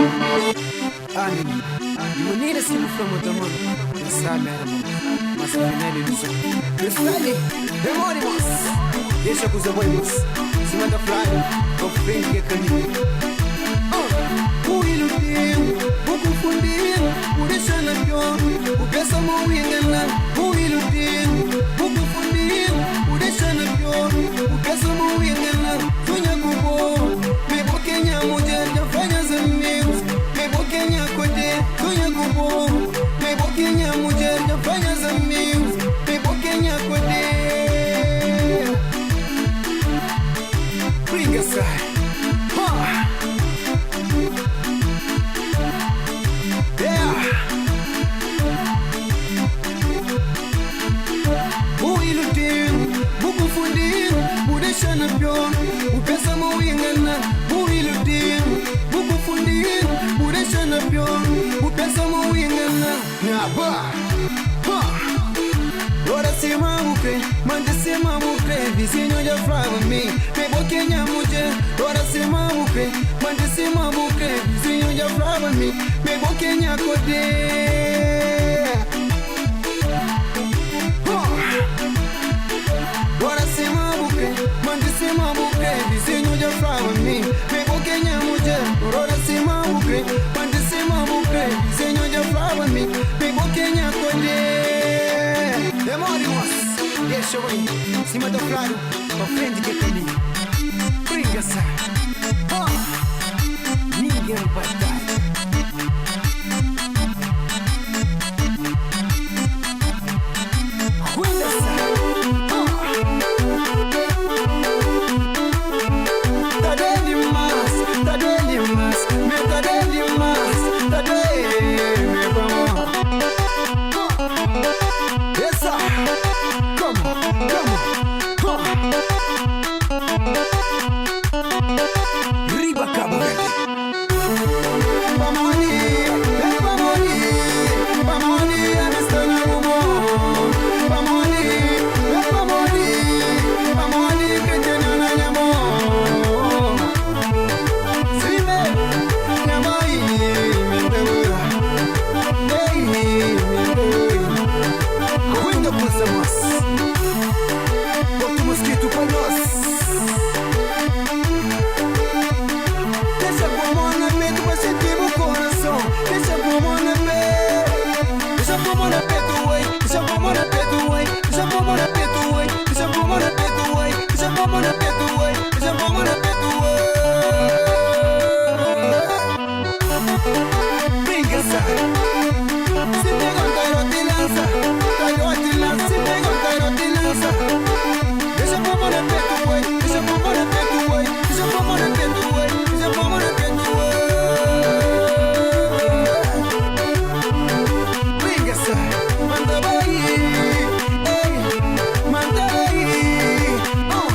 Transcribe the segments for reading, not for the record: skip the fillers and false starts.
Ah, menina, di maneras ki bu fla ma ta ama-m, N sabe ma éra bo, mas afinal é iluzon. Freestyle, demora mos, dexa kuza bai mos, sima ta fladu, pa frenti ki é kaminhu. Ah, bu iludi-m, bu kunfundi-m, bu dexa-m na pior, bu pensa ma u ingana-m. Bu iludi-m, bu kunfundi-m, bu dexa-m na pior, bu pensa ma u ingana-m. Sunha ku bo, mi bo ki é nha mudjer, dja fla nhas amigus, mi bo ki é nha kodje. Sunha ku bo, mi bo ki é nha mudjer, dja fla nhas amigus, mi bo ki é nha kodje. Brinka sai, ha! Yeah! Bu iludi-m, bu kunfundi-m, bu dexa na pior, bu pensa ma u ingana-m. Bu iludi-m, bu kunfundi-m, bu dexa na pior, bu pensa ma u ingana-m. Nha ba, ha! Ora sima bu kre, mante sima bu kre, vizinhu dja flaba mi, ma é bo ki é nha mudjer. Ora sima bu kre, mante sima bu kre, vizinhu dja flaba mi, ma é bo ki é nha kodê. Ora sima bu kre, mante sima bu kre, vizinhu dja flaba mi, ma é bo ki é nha mudjer. Ora sima bu kre, mante sima bu kre, vizinhu dja flaba mi, ma é bo ki é nha kodê. Demora mos, dexa bai, sima ta fladu, pa frenti ki é kaminhu. Brinka sa, ningen pa tadja. Ta doê dimás, ta doê dimás, me ta doê dimás, ta doê me pamó. Essa, come on, come on, huh. Riba Cabo Verde. Pamodi, é pamodi, pamodi ami sta na bu mô. Pamodi, é pamodi, pamodi kre tene-u na nha mô. Si mê, nha mai, mi ta dura. Ei, mi ta dura. Aguenta pulsa mos, bota moskitu pa nos. Dexa bu mô na petu pa xinti bu korason. Dexa bu mô na petu. Dexa bu mô na petu, oi. Dexa bu mô na petu, oi. Dexa bu mô na petu, oi. Dexa bu mô na petu, oi. Dexa bu mô na petu, oi. Dexa bu mô na petu, oi. Brinka sa. Si pega un ta ti lansa. Ta ti lansa. Si pega un ta ti lansa. Dexa bu mô na petu, oi. Dexa bu mô na petu, oi. Dexa bu mô na petu, oi. Dexa bu mô na petu, oi. Brinka sa. Manda bai, ei. Manda bai, oh.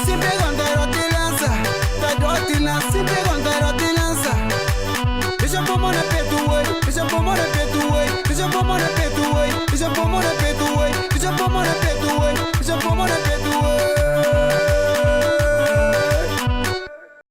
Si pega un ta ti lansa. Ta ti lansa. Si pega un ta ti lansa. Dexa bu mô na petu, oi. Dexa bu mô na petu.